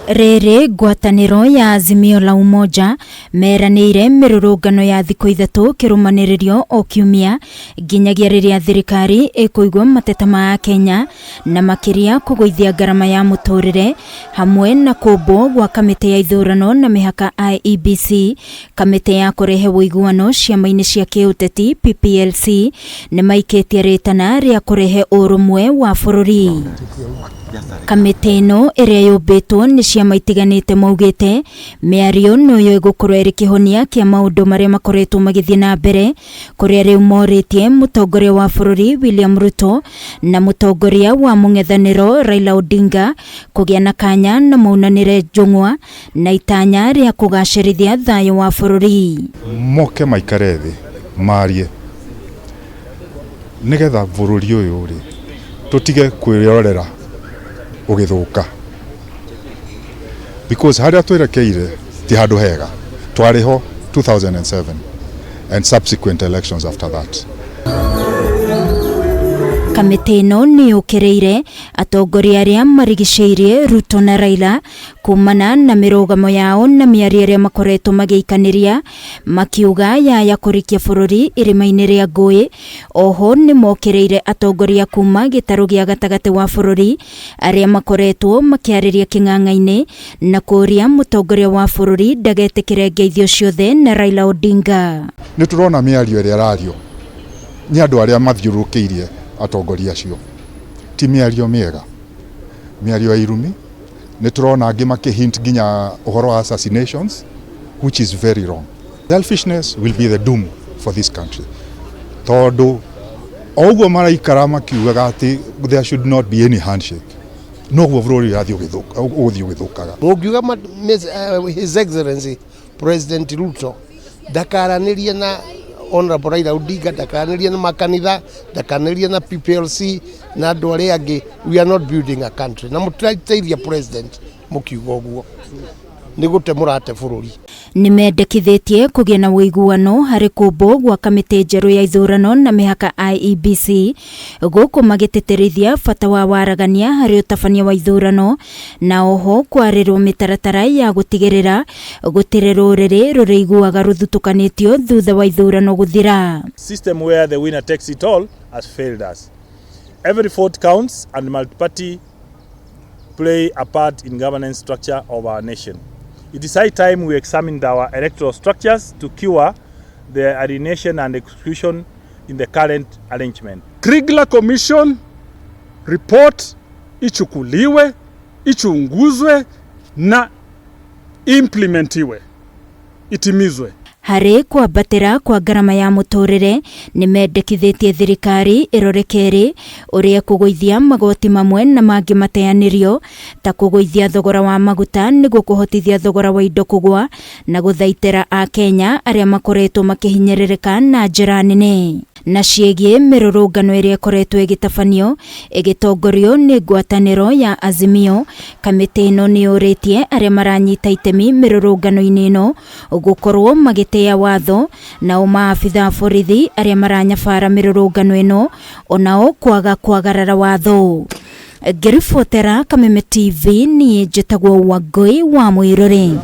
Rĩrĩ ngwatanĩro ya Azimio la Umoja meranĩire mĩrũrũngano ya thikũ 3 kĩrũmanĩrĩrio o kiumia nginyagia rĩrĩa thirikari ĩkũigua mateta ma Akenya na makĩria kũgũithia ngarama ya mũtũrĩre hamwe na kũmbwo gwa kamĩtĩ ya ithurano na mĩhaka IEBC, kamĩtĩ ya kũrehe ũiguano ciama-inĩ cia kĩũteti PPLC nĩmaikĩtie rĩtana rĩa kũrehe ũrũmwe wa bũrũri. Kamĩtĩ ĩno ĩrĩa yũmbĩtwo nĩ ciama itiganĩte maugĩte mĩario noyo ĩgũkorwo ĩrĩ kĩhonia kĩa maũndũ marĩa makoretwo magĩthiĩ na mbere, kũrĩa rĩu morĩtie mũtongoria wa bũrũri William Ruto na mũtongoria wa mũng'ethanĩro Raila Odinga kũgĩa na kanya na maunanĩre njũng'wa na itanya rĩa kũgacĩrithia thayũ wa bũrũri. Moke maikare thĩ marie nĩgetha bũrũri ũyũ rĩ tũtige kwĩrorera ũgĩthũka, because harĩa twerekeire ti handũ hega. Twarĩ ho 2007 and subsequent elections after that. Kamĩtĩ ĩno nĩ yũkĩrĩire atongoria arĩa marigicĩirie Ruto na Raila kumana na mĩrũgamo yao na mĩario ĩrĩa makoretwo magĩikanĩria, makiuga yaya kũrikia bũrũri irima-inĩ rĩa ngũĩ. Oho nĩ mokĩrĩire atongoria kuma gĩtarũ gĩa gatagatĩ wa bũrũri arĩa makoretwo makĩarĩria kĩng'ang'a-inĩ na kũria mũtongoria wa bũrũri ndagetĩkĩre ngeithio ciothe na Raila Odinga. Nĩ tũrona mĩario ĩrĩa ĩrario nĩ andũ arĩa mathiũrũrũkĩirie atongoria acio ti mĩario mĩega, mĩario ya irumi. Nĩ tũrona angĩ makĩhint nginya ũhoro wa assassinations, which is very wrong. Selfishness will be the doom for this country, tondũ o ũguo maraikara makiugaga atĩ there should not be any handshake, noguo bũrũri ũgũthiĩ ũgĩthũkaga. Mũngiuga His Excellency President Ruto ndakaranĩrie na Honorable Raila Odinga, ndakaranĩrie na makanitha, ndakaranĩrie na PPLC na andũ arĩa angĩ, we are not building a country. Na mũtirateithia president mũkiuga ũguo, nĩ gũte mũrate bũrũri. Nĩ mendekithĩtie kũgĩa na ũiguano harĩ kũmbwo gwa kamĩtĩ njerũ ya ithurano na mĩhaka IEBC, gũkũ magĩtĩtĩrithia bata wa waragania harĩ ũtabania wa ithurano na oho kwarĩrwo mĩtaratara ya gũtigĩrĩra gũtirĩ rũrĩrĩ rũrĩiguaga rũthutũkanĩtio thutha wa ithurano gũthira. System where the winner takes it all has failed us. Every vote counts and multi-party play a part in governance structure of our nation. It is high time we examined our electoral structures to cure the alienation and exclusion in the current arrangement. Kriegler Commission report ichukuliwe, ichunguzwe na implementiwe, itimizwe. Harĩ kwambatĩra kwa ngarama ya mũtũrĩre, nĩ mendekithĩtie thirikari ĩrore kerĩ ũrĩa ĩkũgũithia magoti mamwe na mangĩ mateanĩrio, ta kũgũithia thogora wa maguta nĩguo kũhotithia thogora wa indo kũgũa na gũthaitĩra Akenya arĩa makoretwo makĩhinyĩrĩrĩka na njĩra nene. Na ciĩgiĩ mĩrũrũngano ĩrĩa ĩkoretwo ĩgĩtabanio ĩgĩtongorio nĩ ngwatanĩro ya Azimio, kamĩtĩ ĩno nĩ yũrĩtie arĩa maranyita itemi mĩrũrũngano-inĩ ĩno gũkorwo magĩtĩa watho, nao maabitha a borithi arĩa maranyabara mĩrũrũngano ĩno onao kwaga kwagarara watho. Ngĩribotera Kameme TV, niĩ njĩtagwo Wangũi wa Mwĩrore.